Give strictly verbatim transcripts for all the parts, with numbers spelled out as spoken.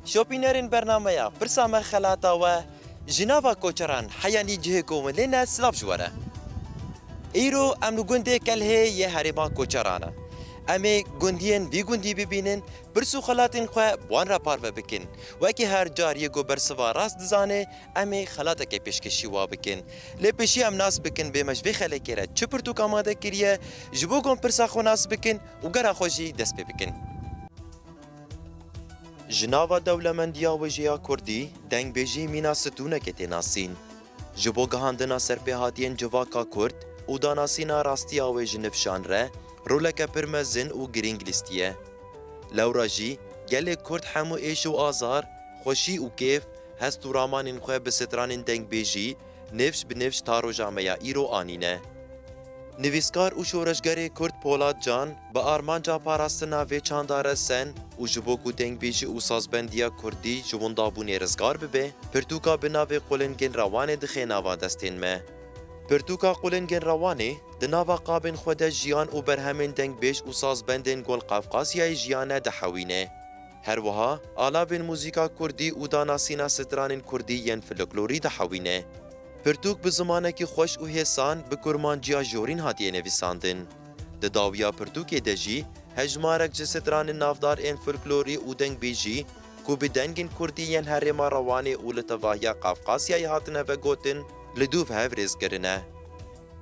Şopînerên bernameya Pirsa Me Xelata We ji nava koçeran heyanî cihê ku hûn lê ne silav ji we re. Îro em li gundê Kelhê yê herêma koçeran e. Em ê gundiyên vî gundî bibînin, pirs û xelatên xwe bi wan re parve bikin. Wekî her car yê ku bersiva rast dizane, em ê xelatekê pêşkêşî wa bikin. Lê pêşî em nas bikin bê me ji vê xelekê re çi pirtûk amade kiriye, ji bo ku em pirsa xwe nas bikin û gera xwe jî dest pê bikin. Ji nava dewlemendiya wêjeya kurdî, dengbêjî mîna stûnekê tê nasîn. Ji bo gihandina serpêhatiyên civaka kurd û danasîna rastiya wê ji nifşan re, roleke pir mezin û girîng lîstiye. Lewra jî gelê kurd hemû êş û azar, xweşî û kêf, hest û ramanên xwe bi stranên dengbêjî, nifş bi nifş ta roja me ya îro anîne. Nivîskar û şoreşgerê kurd Polat Can bi armanca parastina vê çanda resen û ji bo ku dengbêjî û sazbendiya kurdî ji windabûnê rizgar bibe, pirtûka bi navê Qulingên Rewanê dixe nava destên me. Pirtûka Qulingên Rewanê di nava qabên xwe de jiyan û berhemên dengbêj û sazbendên Gol Qafqasyayê jiyane dihewîne. Her wiha alavên muzîka kurdî û danasîna stranên kurdî yên folklorî dihewîne. Pirtûk bi zimanekî xweş û hêsan bi kurmanciya jorîn hatiye nivîsandin. Di dawiya pirtûkê de jî hejmarek ji stranên navdar ên folklorî û dengbêjî ku bi dengên kurdî yên herêma Rewanê û li tevahiya Qafqasyayê hatine vegotin, li dû ve hev rêz kirine.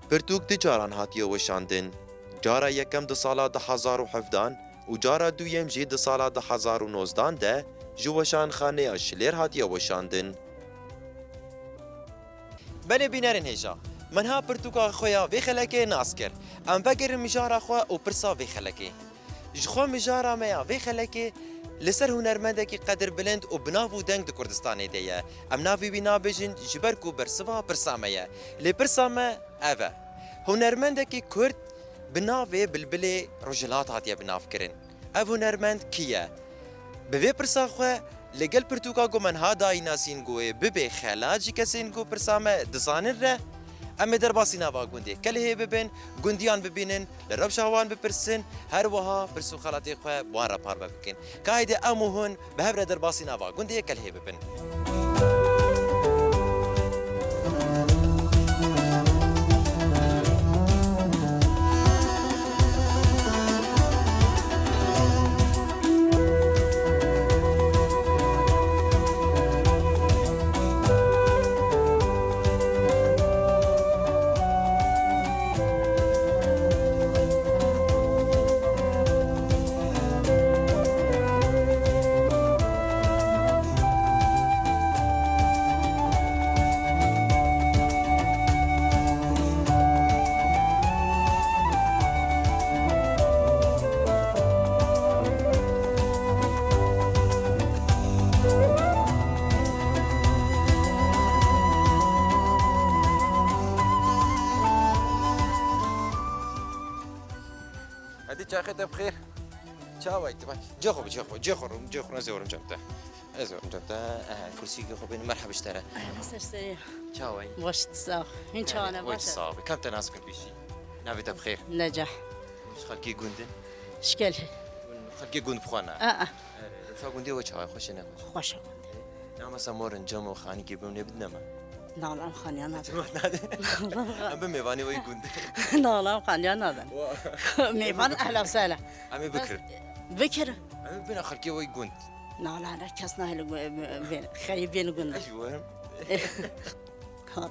Pirtûk du caran hatiye weşandin. Cara yekem di sala du hezar û hevdan û cara duyem jî di sala du hezar û nozdan de ji weşanxaneya Şilêr hatiye weşandin. Belê bînerên hêja, me niha pirtûka xwe ya vê xelekê nas kir. Em vegerin mijara xwe û pirsa vê xelekê. Ji xwe mijara me ya vê xelekê li ser hunermendekî qedirbilind û bi nav û deng di Kurdistanê de ye. Em navê wî nabêjin ji ber ku bersiva pirsa me ye. Lê pirsa me ev e. Hunermendekî Kurd bi navê Bilbilê Rojhilat hatiye binavkirin. Ev hunermend kî ye? Bi vê pirsa xwe li gel pirtûka ku me niha dayî nasîn ku wê bibe xelat ji kesên ku pirsa me dizanin re, em ê derbasî nava gundê Kelhê bibin, gundiyan bibînin, li rewşa wan bipirsin, her wiha pirs û xelatê xwe bi wan re parve bikin. Ka hêdî em û hûn bi hev re derbasî nava gundê Kelhê bibin. Hadi çaxê te bi xêr. Çawayî tu? Cê xwe bi cê xwe, cê xwe rûm, cê xwe ez ê werim cem te. Ez ê werim cem te. Eh, kursîkê xwe bêne, merheba ji te re. Ser serê. Çawayî? Baş, sax. Hîn çawa ne, baş e? Sax be. Kam te nas kir pêşî? Navê te bi xêr? Necah. Ji xelkê gund in? Ji Kelhê. Xelkê gund bi xwe ne? A, a. Eh, rewşa gundê we çawa ye? Xweş e ne xweş? Xweş e gundê. Namesa morin cem û xanîkê bimnê bidine me. Nala em xaniya nadin. Em bi mêvanê wê gund. Nala em xaniya nadin. Wa- Mêvan ehla sehla. Em ê bikirin. Bikir. Em ê bina xelkê wê gund. Nala ne kes nahêle gu-, bên, xerîb bên gund. Ez ji we. Kal.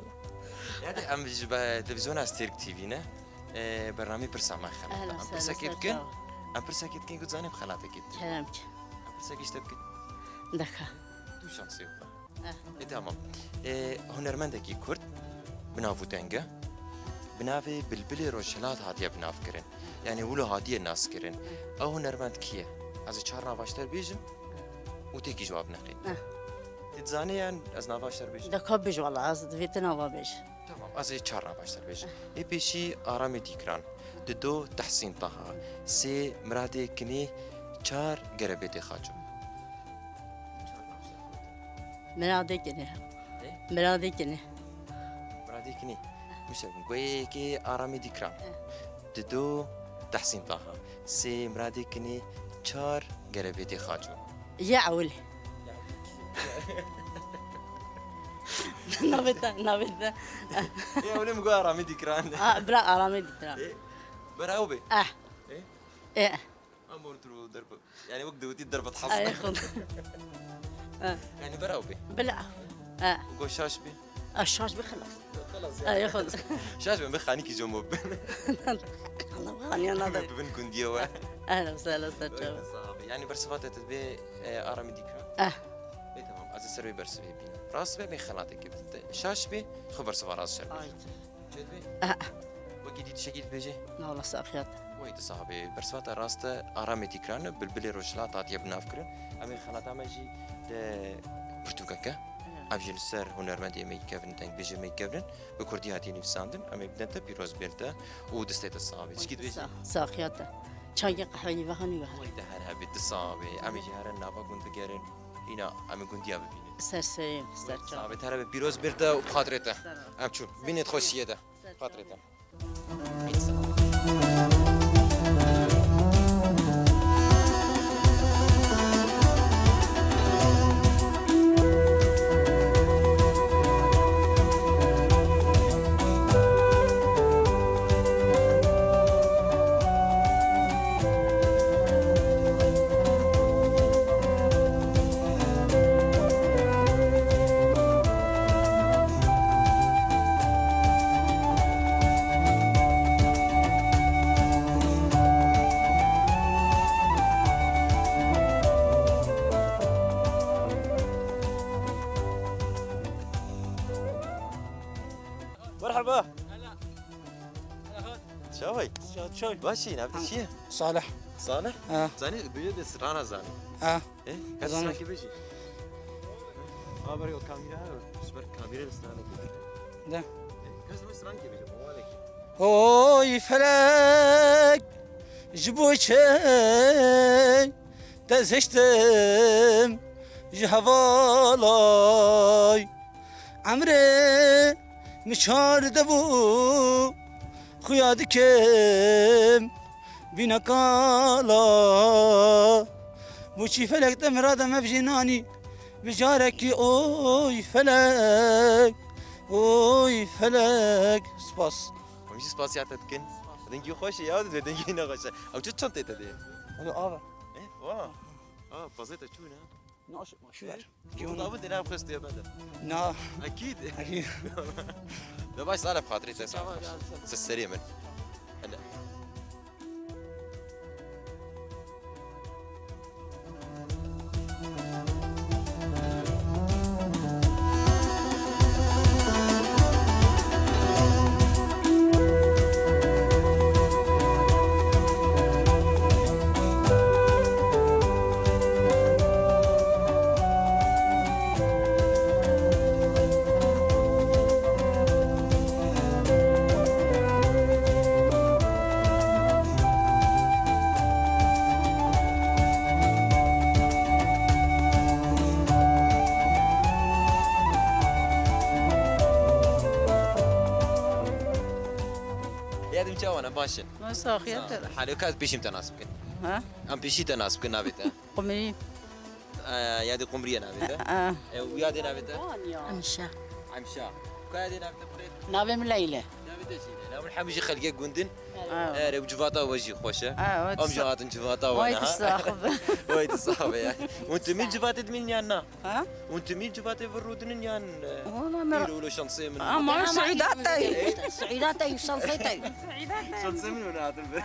Yani em ji be-, televizyona Stêrk T V ne, e, bernamê pirsa me xelat. Ehla em sehla, pirsekê sehla, bikin. Em pirsekê dikin ku zanê bi xelatekê bikin. Kerem ki. Em pirsekê işte bikin. Deka. Tu şansê xwe. Eh. E, tamam. E, hunermendekî Kurd bi nav û deng e. Bi navê Bilbilê Rojhilat hatiye binavkirin. Yani wilo hatiye naskirin. Ew hunermend kî ye? Ez ê çar nava ji te bêjim û têkî ji wa bineqî. Eh. Tu dizanî yan ez nava ji te bêjim? Deka bêj wala, ez divê tu nava bêj. Tamam, ez ê çar nava ji te bêjim. Eh. Ê pêşî Aramê Dîkran. Dido Tehsîn Taha. Sê Miradê Kinê. Çar Gerebêtê Xaço. Miradê Kinê. Ê? Miradê Kinê. Miradê Kinê. Mişe bin. Goyê yekê Aramê Dîkran. Ê. Dido Tehsîn Taha. Sê Miradê Kinê. Çar Gerebêtê Xaço. Ya ewil. Ya. Navê te, navê te. Ê, hûn ê min got Aramê Dîkran. Ah, bira Aramê Dîkran. Ê, bera ew bê. Eh. Ê? Eh. Ama tu derbe. Yani wek dewtî derbe haz. Ay, xwe. Eh. Yani bera ew bê. Bila. Eh. Go şaş bê. Ah, şaş bê, xelas. Xelas yani. Ay, xwe. Şaş bê, bê xanîkî jomo bin. Xaniya nade. Bibin gundiye we. Ehlen, sehlen, ser çav. Sahibi. Yani bersiva te te bê, e, Aramê Dîkran. Eh. Bê tamam, ez ê ser wê bersivê bînim. Rast be, bê xelatê kevin te. Şaş bê, xwe bersiva rast şer bê. Ay. Çêdibê? Aha. Wekî dî tiştekî dibêjê? Na wala saxiyat. Wey di saxbê. Bersiva te rast e, Aramê Dîkran e, Bilbilê Rojhilat hatiye binavkirin. Em ê xelata me jî di pirtûkeke. Ev jî li ser hunermendê me yî kevin, dengbêjê me yî kevin. Bi kurdî hatiye nivîsandin. Em ê bidin te pîroz bêl te û distê te saxbê. Çikî dibêjî? Sa-, saxiyat e. Çayê qehweyî vehanî ve. Wey te her hebî di saxbê. Em ê jî herin nava gund bigerin. Hîna em ê gundiya bibînin. Ser serê, ser çav. Saxbê te re be pîroz bir te û xatirê te. Ser ol. Em çûn. Vînê xweşiyê de. Ser çav. Xatirê te. Merhaba. Çawa yî? Çawa yî? Başî, navê te çi ye? Salih. Salih? Ha. Zanî, bêje de strana zanî. Ha. E? Kes strankê bêjî? Ha, ber o kamera ha. Ji ber kamera de strana bêjî. De. E, kes de strankê bêjî, mawalek. Oy felek, ji bo çi te zehiştim ji hevalay. Emrê min çardeh bû, xuya dikim vîna kala. Boçî felek te min rade mevjê nanî, bi carekî oy felek, oy felek. Spas. Em jî spasiya te dikin. Dengî xweş e ya, dengî ne xweş e. Ew çi çantê te de ye? Alo, ava. E, wa. Ha, pazê te çû ne? Naş, şuver. Kî hûn? Davut êna xwestiye bende. Na. Ekîd. Ekîd. De baş, sala bi xatirê te. Tamam, ya, sen. Se serê min. Hele. Ya dim çawa ne, baş in? Ma saxiyet. Halê ka ez pêşî te nas bikin. Ha? Em pêşî te nas bikin, navê te? Qumrî. E, yadê Qumriyê navê te? E. E, û yadê navê te? Emşa. Emşa. Ka yadê navê te bixêr? Navê min Leyle. Navê te jî Leyle. Em hemî jî xelkê gundin. E. Erê, û civata we jî xweş e. E, we. Em jî hatin civata we ne, ha? Way tu sax be. Way tu sax be ya. Hûn timî civatê dimînin yan na? Ha? Hûn timî civatê vir rûdinin yan, e, îro wilo şansê min? Ama Suîda te. Suîda te, şansê te. Şansê min hûn hatin vir.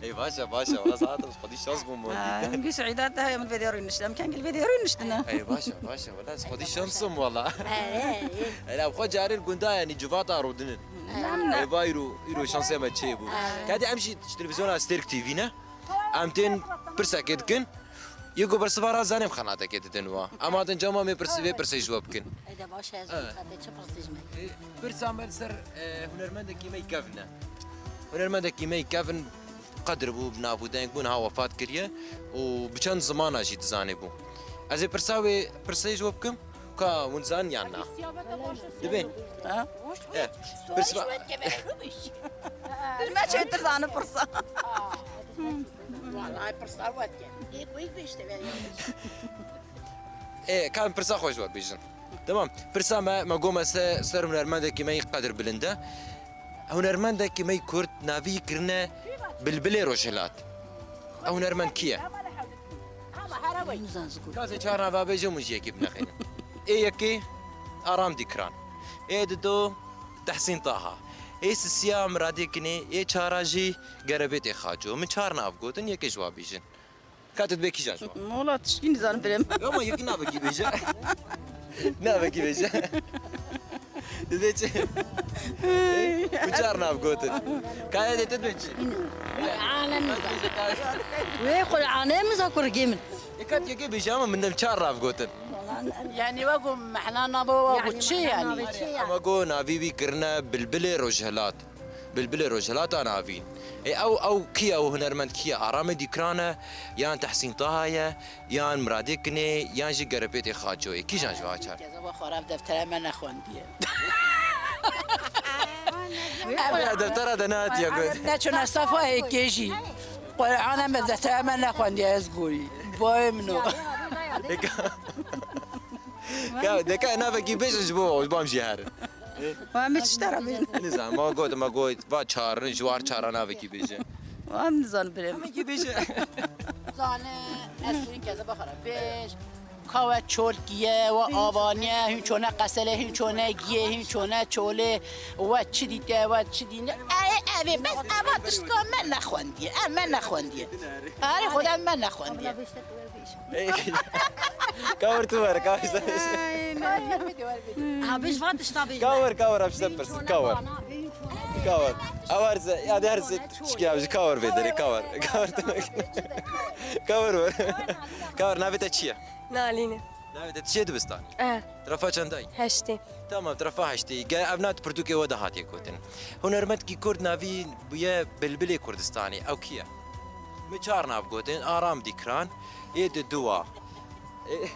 Ey, baş e, baş e. Wala saet ez xwedî şans bûm. Hingî Suîda te, em vê derê rûniştin. Em kengî vê derê rûniştin. Ey, baş e, baş e. Wala ez xwedî şans im wala. Ela xwe carê li gunda, yanî civata rûdinin. Ey, va îro, îro şansê me çêbû. Kadî em jî ji televîzyona Stêrk T V ne? Em tên pirsekê dikin. Yê ku bersiva ra zanêm xenatekê didin wa. Em hatin cama me pirs-, vê pirsê ji we bikin. Ede baş e, ez xatirê çi pirsê ji me? E, pirsa me li ser, e, hunermendekî me yî kevin e. Hunermendekî me yî kevin qedir bû, bi nav û deng bû, niha wefat kiriye û bi çend zimana jî dizanê bû. Ez ê pirsa wê pirsê ji we bikim. Ka hûn zanin yan na? Dibê. Ha? E, pirs va- Ji me çêtir zanin pirsa. Vallahi pirsa weke. Ê, bu işte ben. Ê, ka em pirsa xwe ji we bêjin. Tamam. Pirsa me, me got me se-, ser hunermendekî me yî qedir bilind e. Hunermendekî me yî Kurd navî kirine Bilbilê Rojhilat. Ew hunermend kî ye? Ka ez ê çar nava bêjim û ji yekê binexînin. Ê yekê Aram Dîkran. Ê dido Tehsîn Taha. Ê sisiya Miradê Kinê, ê çara jî Gerebêtê Xaco. Min çar nav gotin, yekê ji wa bêjin. Ka tu dibê kîjan ji wan? Mola tişkî nizanim birêm. Ama yekî navekî bêje. Navekî bêje. Dibê çi? Ê, çar nav gotin. Kaya dê tu dibê çi? Wê Qur'anê min za kurgê min. Ê, ka tu yekê bêje ama min dem çar nav gotin. Yani we got mehna nava we got çi yani? Ama got navî wî kirine Bilbilê Rojhilat. Bilbilê Rojhilata navîn. Ê ew, ew kî ye, ew hunermend kî ye? Aramê Dîkran e, yan Tehsîn Taha ye, yan Miradê Kinê, yan jî Gerebêtê Xaçoyê? Kîjan ji va çar? Kezeba xwe ev deftere me nexwendiye. Ev ya deftera de nehatiye got. Neçûne safa hêkê jî. Qur'an em deftere me nexwendiye ez gorî. Bayê min o. Deka, deka navekî bêjin ji bo, ji bo em jî herin. Wa min çi te re bêjim? Nizam, ma got, ma got, va çar, ji war çara navekî bêje. Wa min nizan birê min. Navekî bêje. Zane, ez kirin keze baxara bêj. Ka we çolkî ye, we avaniye, hûn çone qesele, hûn çone giye, hûn çone çolê, we çi dîte, we çi dîne. Ey, evê, bes eva tiştka me nexwendiye, ev me nexwendiye. Arê xwe de me nexwendiye. Ey, ka wir tu wer, ka wir. Ay, ne. Ha, biz van tişta bêjin. Ka wir, ka wir, em ji te pirsin, ka wir. Ka wir. Ew her se, ya de her se tişkî ya, ka wir vê derê, ka wir. Ka wir tu. Ka wir wir. Ka wir, navê te çi ye? Nalîne. Navê te çi ye dibistanê? Eh. Tirafa çendayî? Heştê. Tamam, tirafa heştê. Ge-, ev nav pirtûkê we de hatiye gotin. Hunermendkî Kurd navî bûye Bilbilê Kurdistanê. Ew kî ye? Min çar nav gotin. Aram Dîkran, ê di dua. Ê,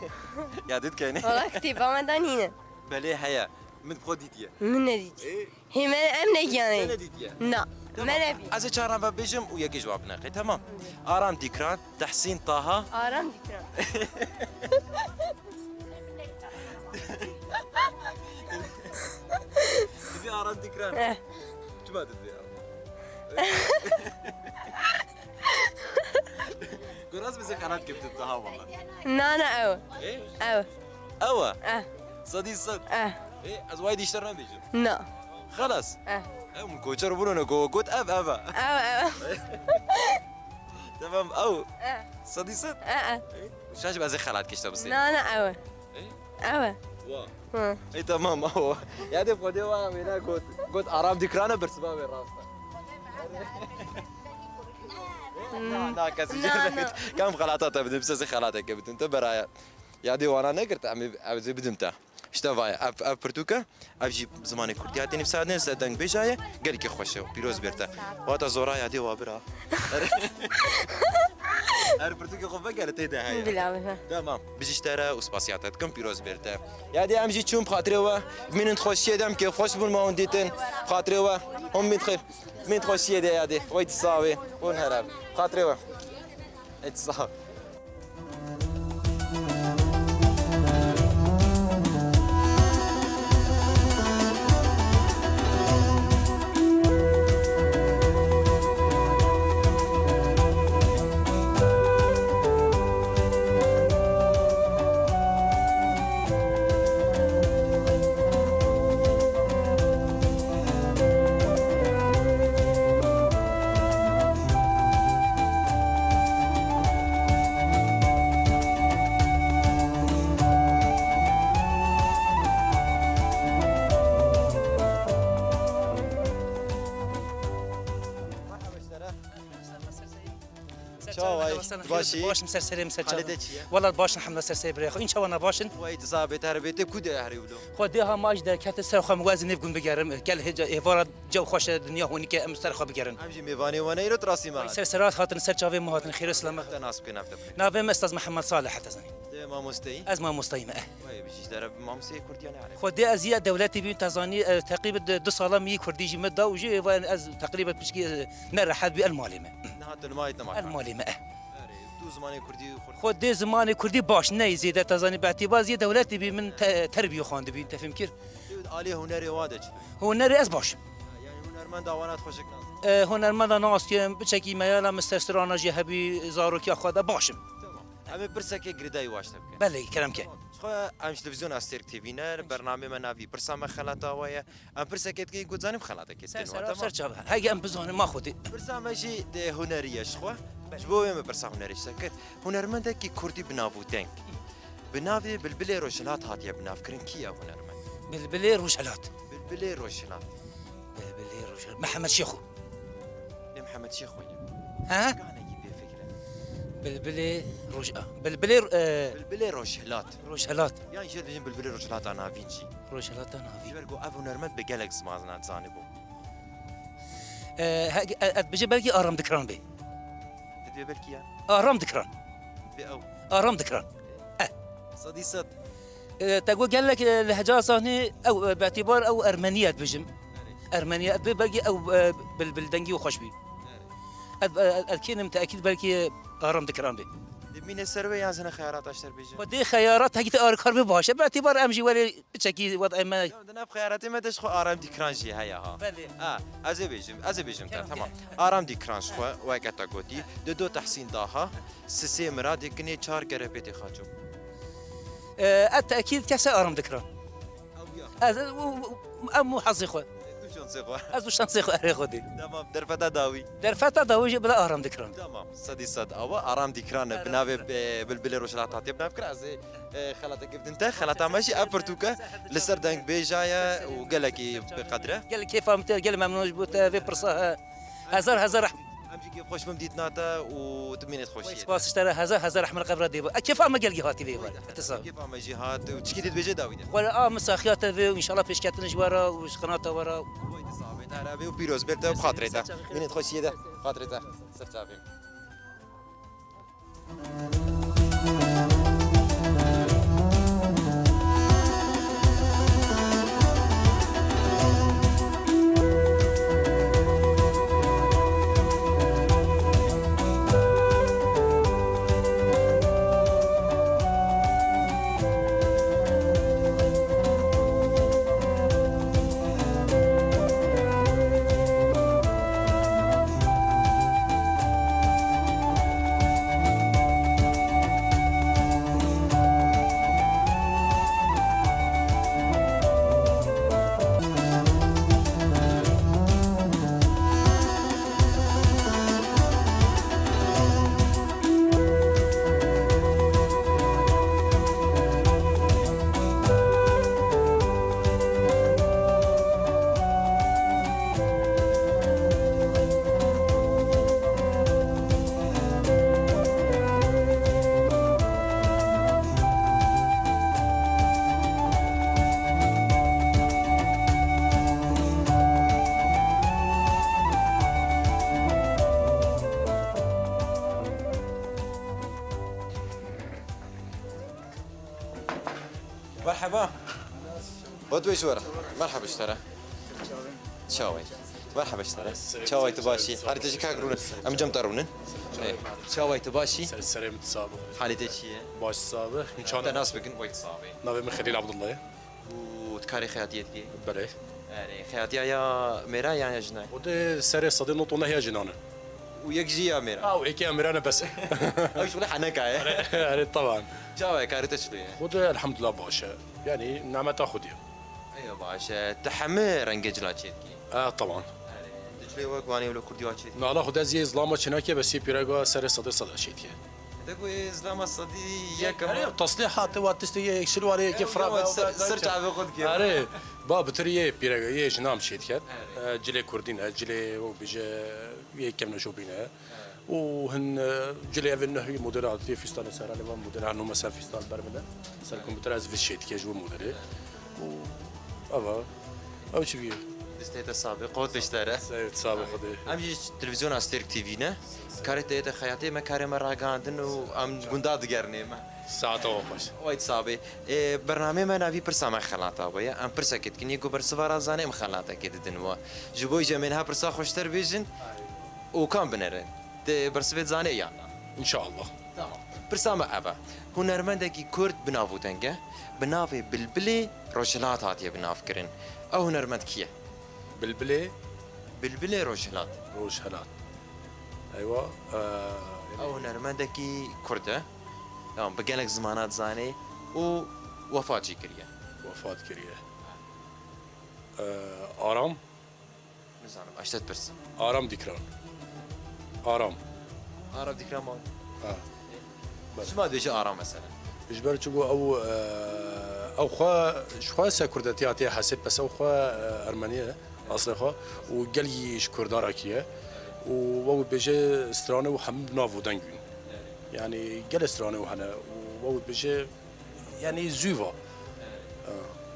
ya dit kene. Wala kitêba me de nîne. Belê heye. Min bi xwe dîtiye. Min nedîtiye. Ê? Hê me em negiyanê. Te nedîtiye? Na. Tamam. Me nebî. Ez ê çar nava bêjim û yekê ji wan bineqê. Tamam. Aram Dîkran, Tehsîn Taha. Aram Dîkran. Dibê Aram Dîkran. Eh. Çima dibê Aram? Goras bize xelat keptin daha valla. Na, na, ew. E? Ew. Ew e? Eh. Sedî sed. Eh. E, ez wayî dîşter nebêjim. Na. Xelas. Eh. Ew min koçer bûne ne go got ev, ev e. Ew, ew. Tamam, ew. Eh. Sedî sed. Eh, eh. E, şaş be ez ê xelat kişte bisê. Na, na, ew e. E? Ew e. Wa. Hı. E, tamam, ew e. Ya de xwedê wa wêne got, got Arap dikrane bersiva wê rast e. Hmm. Na, na, kes Na, na. Kam xelata te bidim, sesê xelateke bidim, te beraya. Yadê wana negirt, em ê, ev zê bidim te. İşte vay, ev, ev pirtûk e, ev jî zimanê kurdî hatî nivîsandin, ser deng bêjaye, gelekî xweş e, pîroz bêr te. Wata zora yadê wa bira. Her pirtûkê xwe vegere tê de heye. Bila, bila. Tamam, bijî ji te re û spasiya te dikim, pîroz bêr te. Yadê em jî çûn bi xatirê we, bimînin di xweşiyê de, em kêfxweş bûn me hûn dîtin, bi xatirê we, hûn bimîn di xêr, bimîn di xweşiyê de yadê, wey di savê, hûn here, bi xatirê we. Ê, sax. Çawa yî? Baş î? Başim ser serê min ser çavan. Halê te çi ye? Wela baş in hemla ser serê birê xwe. În çawa na baş in? Wey, tu sabê te herbê te ku de herê wilo? Xwe dê ha ma ji derkete ser xwe min wezî nêv gund bigerim. Gel hêca êvara Cew xweş e, dinya hûnîk e, em ser xwe bigerin. Em jî mêvanê we ne îro di rastî me hatin. Ser serat hatin, ser çavê me hatin, xêr û selamet. Te nas bikin, ev te bikin. Navê me Estaz Mihemed Salih e, te zanî. Te mamosteyî? Ez mamosteyî me, eh. Wey, bijî ji te re mamosteyê kurdiya ne erê. Xwedê ez ya dewletê bîm, te zanî, eh, teqrîben di, du sala min yî kurdî jî me da û jî êva ez teqrîben pişkî, eh, ne rehet bî el malê me. Niha tu li malê te ma? El malê me, eh. Erê, Tu zimanê kurdî xurt. Xwe dê zimanê kurdî baş neyê zêde, te zanî, bi etîbar zê dewletê bî, min te-, terbiyê xwendibî, te fêm kir. Tu alê hunerê wa de çi? Hunerê ez baş im. Yani hunermenda wana xweşik nas. E, hunermenda nas dikim, biçekî meyala min sersirana jî hebî, zarokiya xwe de baş im. Tamam. Em ê pirsekê girêdayî waşte bikin. Belê, kerem ke. Xwe em ji televîzyona Stêrk T V ne, bernamê me navî Pirsa Me Xelata We ye. Em pirsekê dikin, ku zanim xelatekê Ser, din ser, wa, ser tamam. Çava. Hege em bizanin ma xwedî. Pirsa me jî de hunerî ye ji xwe. Belê. Ji bo wê me pirsa hunerî ji te kir. Hunermendekî kurdî bi nav û deng. Bi navê Bilbilê Rojhilat hatiye binavkirin. Kî ye hunermend? Bilbilê Rojhilat. Bilbilê Rojhilat. Bilbilê Rojhilat. Mihemed Şêxo. Lê Mihemed Şêxo ye. He? Ganekî bêfikre. Bilbilê Roj-, a, Bilbilê, e, Bilbilê Rojhilat. Rojhilat. Yan jê dibêjin Bilbilê Rojhilata Navîn jî. Rojhilata Navîn. Ji ber ku ev hunermend bi gelek zimanan zanibû. E, he, e, e, dibêje belkî Aram Dikran bê. Dibê belkî ya. Aram Dikran. Dibê ew. Aram Dikran. Eh. Sedî sed. E, te got gelek, e, lehca zanî, ew, e, bi etîbar ew Ermenî ye dibêjim. Erê. Ermenî ye, dibê belkî ew, e, bilbil dengî û xweş bî. Erê. Ez, e, ez kênim te'kîd belkî Aram Dikran bê. Dê mîne ser wê yan zine xeyarata ji te re bêje? Xwedê xeyarat hekî te arikar bê baş e. Bi etîbar em jî welê biçekî wed eme. Tamam, di nav xeyaratê me de ji xwe Aram Dikran jî heye ha. Belê. Ha, ez ê bêjim, ez ê bêjim te, Kerem tamam. Ke. Aram Dikran ji xwe weke te gotî, di do Tehsîn daha, sisê Miradê Kinê, çar kere pêtê Xaço. E, ez te'kîd kese Aram Dikran. Ew ya. Ez, u, u, em û hezê xwe. Tu şansê xwe. Ez û şansê xwe erê xwedî. Tamam, derfeta dawî. Derfeta dawî jî bila Aram Dikran. Tamam, sedî sed awa Aram Dikran e, Aram bi navê, Dikran. E, Bilbilê Rojhilat hatiye binavkirin. Ez ê, e, xelateke bidin te. Xelata me jî ev pirtûke li ser dengbêja ye û gelekî bi qedr e. Gelek kêfa min tê, gelek memnûn ji bo te vê pirsa he. Hezar hezar reh- Em jî kêfxweş bûn dîtina te û tu mînê xweşiyê de. Spas ji te re, hezar hezar rehmet qebra dê bo. E, kêfa me gelgî hatî vê bar. Te sağ ol. Kêfa me jî hat û çikî dê dibêje dawî de. Xwe a min saxiya te vê û înşallah pêşketin ji we re û ji qenata we re. Way te sax be, te re bê û pîroz bê te bi xatirê te. Mînê xweşiyê de, xatirê te. Ser çavê. Merheba. Xwet wê ji we re. Merheba ji te re. Çawê. Merheba ji te re. Çaway tu başî? Halê te jî kak rûne. Em cem te rûnin. Ê, çaway tu başî? Ser serê min tu sax bî. Halê te çi ye? Baş sax bî. Hûn çawa ne? Te nas bikin, way tu sax bî. Navê min Xelîl Abdullah ye. Û tu karê xeyatiyê dikî? Belê. Erê, xeyatiya ya mêra yan ya jina? Xwedê serê sedê nod û neh ya jinan e. Û yek jî ya mêra? Aw, êkê ya mêra ne bes e. Ew şixulê heneka ye. Erê, erê, teban. Çawa ye, karê te çilo ye? Xwedê elhamdulillah baş e. Yanî, nemeta Xwedê ye. Eyo baş e. Tu hemî rengê cila çêdikî? E, teban. Erê, tu cilê wek wanê wilo kurdî wa çêdikî? Nala Xwedê ez yê zilama çênakê, bes yê pîrega serê sedê seda çêdiye. Te ku ê zilama sedî yek ama. Erê, teslî hate wa tiştê yê şilwarê yekê fira be, ser, ser çavê xwe dikê. Erê, ba bitir yê pîrega, yê jinam çêdiket. Erê. E, cilê kurdî ne, cilê wek bêje yê kevneşopî ne. Û hin, e, cilê ev ê nuh model hatî, fîstalê ser, lê van model, her nû mesela fîstal ber bide. Ser kompûter ez vî çêdike ji bo modelê. Û eva, ew çi bî? Destê te sax be, qewet be ji te re. Sağ ol, sağ ol Xwedê. Em jî ji televîzyona Stêrk T V ne. Karê te yê te xeyatê me, karê me ragihandin û em gunda digerinê me. Saeta we xweş. Way tu sax be. Ê, bernameyê me navî Pirsa Me Xelata We ye. Em pirsekê dikin, yê ku bersiva re zanê, em xelatekê didin we. Ji bo jî em ê niha pirsa xweştir bêjin û kam binêrin. Tê bersivê zanê yan na? İnşallah. Tamam. Pirsa me ev e. Hunermendekî Kurd bi nav û deng e. Bi navê Bilbilê Rojhilat hatiye bi nav kirin. Ew hunermend kî ye? Bilbilê? Bilbilê Rojhilat. Rojhilat. Eywa, e, Ew hunermendekî Kurd e. Tamam, bi gelek zimana dizanê û wefat jî kiriye. Wefat kiriye. E, Aram? Nizanim, ez ji te dipirsim. Aram Dîkran. Aram. Aram Dîkran ma. Ha. Belê. Çima dibêje Aram mesela? Ji ber çiku ew, e, ew xwe, ji xwe ser kurdetî hatiye hesê, bes ew xwe, e, ermenî ye, aslê xwe. Û gelî ji kurdan re kiriye. Û we dibêje stranê û hemû nav û deng in. Yani gelê stranê û hene. Û we dibêje Yani zû va. Ha.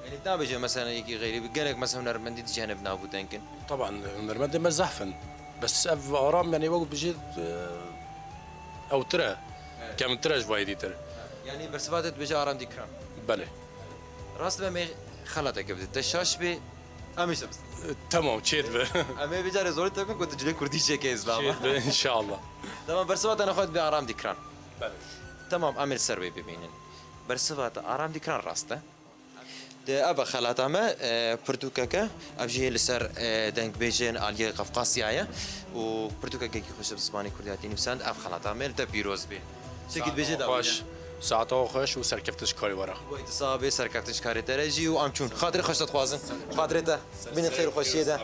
Yani nabêje mesela yekî xeyrî bi gelek mesela hunermendî dicihene bi nav û deng in. Taban hunermendê me zehf in. Bes ev Aram yani wek bijî, e, ewtir e. Evet. Kemtir e ji vayê dîtir. Yani bersiva te dibêje Aram Dîkran. Belê. Rast be me xelateke bide. Te şaş bê, em ê şaş. E, tamam, çêdibe. Em ê vê carê zorê te bikin ku tu cilê kurdî çêke îslam. Çêdibe, inşallah. Tamam, bersiva te nexwe dibê Aram Dîkran. Belê. Tamam, em ê li ser wê bibînin. Bersiva te Aram Dîkran rast e. Di ev e xelata me, e, pirtûkeke, ev jî li ser, e, dengbêjên aliyê Qafqasya ye û pirtûkekekî xweş bi zimanê kurdî hatî nivîsand, ev xelata me li te pîroz bê. Çekî dibêjê dawî de. Saeta xweş, saeta xweş û serkeftin ji karê we re. Wey tu sax bê, serkeftin ji karê te re jî û em çûn. Xatirê xweş te dixwazin. Xatirê te. Bînin xêr û xweşiyê de.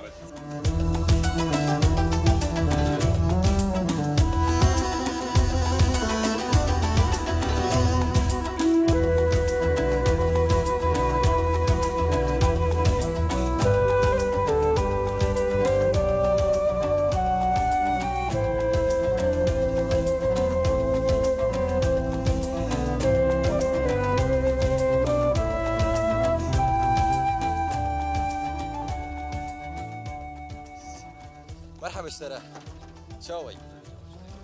Merhaba ji te re. Çawa yî?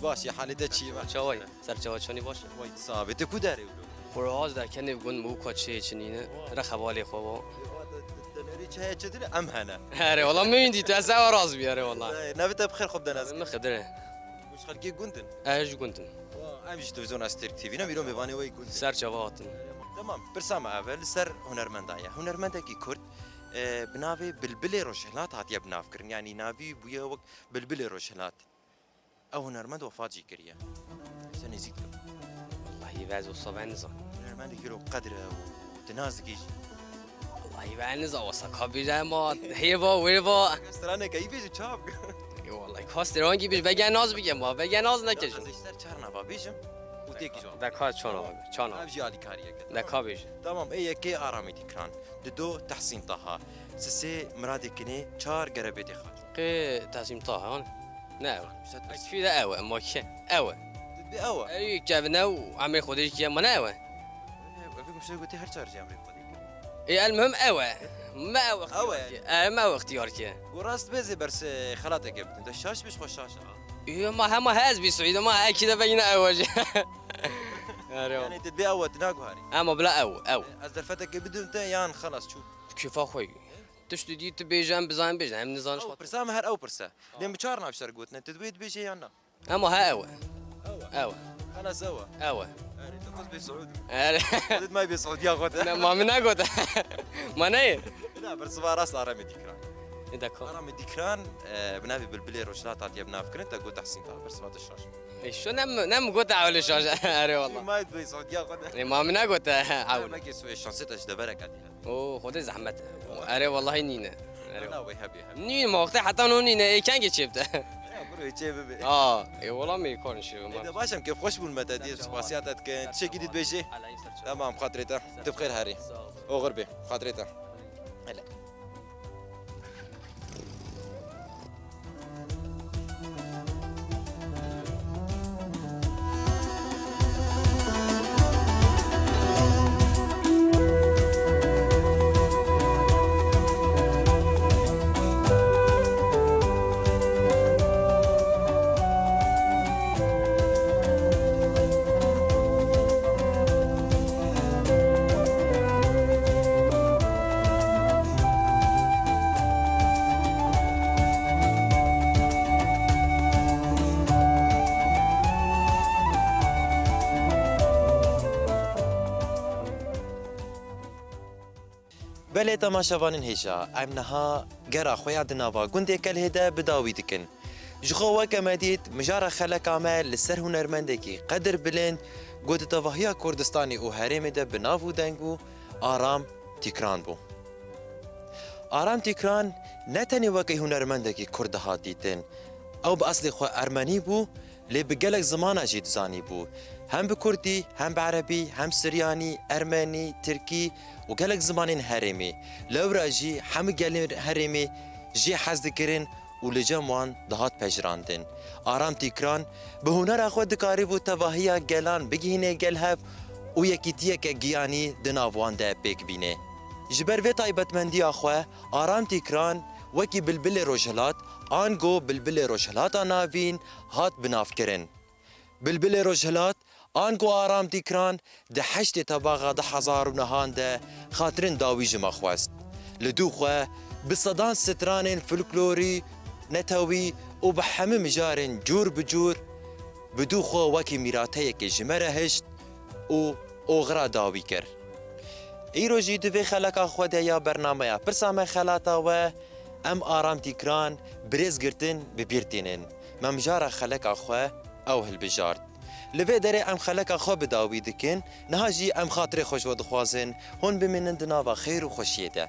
Baş yî, halê te çi ye? Çawa yî? Ser çawa çanî baş e? Wey, tu sax bî. Tu ku derê wilo? Xwe az derkenê gund Mûka çê çinîne. Rexe balê xwe bo. Denerî çaya çi dile? Em hene. Here, wala min dî, tu ez ew raz bî, here, wala. Navê te bi xêr xwe bide nas. Min Xidir e. Ji xelkê gund in? Ez ji gund im. Wa, em jî ji televîzyona Stêrk T V ne, mîro mêvanê we yî gund in. Ser çava hatin. Tamam, pirsa me ev e, li ser hunermenda ye. Hunermendekî Kurd, e, bi navê Bilbilê Rojhilat hatiye bi nav kirin. Yanî navî bûye wek Bilbilê Rojhilat. Ew hunermend wefat jî kiriye. Ji te nêzîk dikim. Wellahî, ez wisa ben nizan. Hunermendekî wilo qedir e û tu nas dikî jî. Wellahî, ben nizan wisa ka bêje, ma hê va, wê va. Straneke yî bêje, çawa bike? Ê, wellahî, ka stran kî bêje, bege nas bike ma, bege nas neke jî. Ez ji te çar nava bêjim û têkî jî. De ka çar nava bê, çar nava. Ev jî alîkariyeke. De ka bêje. Tamam, ê yekê Aramê Dîkran. Dido Tehsîn Taha. Sisê Miradê Kinê, çar Gerebêtê Xaç. Qê Tehsîn Taha, ne ew e. Kî de ew e, ma kî? Ew e. Bi ew e. Ew kevine û emrê Xwedê kî ye, ma ne ew e. Ev, ev gumşe gotê her çar jî emrê Xwedê kir. Ê, el muhim ew e. Me ew ixtiyar kir. Ew e. E, me ew ixtiyar kir. Û rast bê zê berse xelateke bidin. De şaş bî, xwe şaş a. Ê, ma hema hez bî Suîd, ma ekî de beyne ew e jî. Erê. Yani tu dibê ew e, tu naguharî. Ema bila ew, ew. Ez derfeteke bidim te yan xelas çû. Kêfa xwe. Tiştî dî tu bêje, em bizanin bêjin, em nizanin. Ew pirsa me her ew pirse. Lê min çar nav ji te re gotine, tu dibê dibêjê yan na? Ema he ew e. Ew e. Ew e. Xelas ew e. Ew e. Erê, tu xwest bê Siûd. Erê. Xwedê tu may bê Siûdiya xwe te. Ne, ma min negote. Ma neyê. Na, bersiva rast Aramê Dîkran. Ê, de ka. Aramê Dîkran, e, bi navê Bilbilê Rojhilat hatiye bi nav kirin, te got Tehsîn Taha, bersiva te şaş. Ê, şo ne, ne min got ewlê şaş. Erê wallah. May bê Siûdiya xwe te. Ê, ma min negote, ewlê. Belkî Suê şansê te ji deverek hatiye. O, Xwedê zehmet e. Erê wellahî nîne. Erê. Na, wê hebê, hebê. Nîn ma wextê heta no nîne, ê kengê çê bide. Ya, bro, çê bibe. A, ê wela me kar nişî. Ê de baş em, kêfxweş bûn me te dî, spasiya te dikin. Tiştekî dî dibêjî? Tamam, xatirê te. Tu bi xêr herî. Oxir bê, xatirê te. Hele. Belê temaşevanên hêja, em niha gera xwe ya di nava gundê Kelhê de bi dawî dikin. Ji xwe weke me dît, mijara xeleka me li ser hunermendekî qedirbilind ku di tevahiya Kurdistanê û herêmê de bi nav û deng bû, Aram Tîkran bû. Aram Tîkran ne tenê weke hunermendekî Kurd dihat dîtin. Ew bi eslê xwe Ermenî bû, lê bi gelek zimana jî dizanîbû. Hem bi Kurdî, hem bi Erebî, hem Siryanî, Ermenî, Tirkî û gelek zimanên herêmê. Lewra jî hemû gelên herêmê jê hez dikirin û li cem wan dihat pejirandin. Aram Tîkran bi hunera xwe dikarîbû tevahiya gelan bigihîne gel hev û yekîtiyeke giyanî di nav wan de pêk bîne. Ji ber vê taybetmendiya xwe, Aram Tîkran wekî bilbilê rojhilat, ango bilbilê rojhilata navîn hat binavkirin. Bilbilê rojhilat, ango Aram Tîkran di heştê Tebaxa du hezar û nehan de xatirên dawî ji me xwest. Li dû xwe bi sedan stranên folklorî, netewî û bi hemû mijarên cûr bi cûr bi dû xwe wekî mîrateyekê ji me re hişt û oxira dawî kir. Îro jî di vê xeleka xwe de ya bernameya Pirsa Me Xelata we, em Aram Tîkran bi rêz girtin bi bîr tînin. Me mijara xeleka xwe ew hilbijart. Li vê derê em xeleka xwe bi dawî dikin, niha jî em xatirê xwe ji we dixwazin, hûn bimînin di nava xêr û xweşiyê de.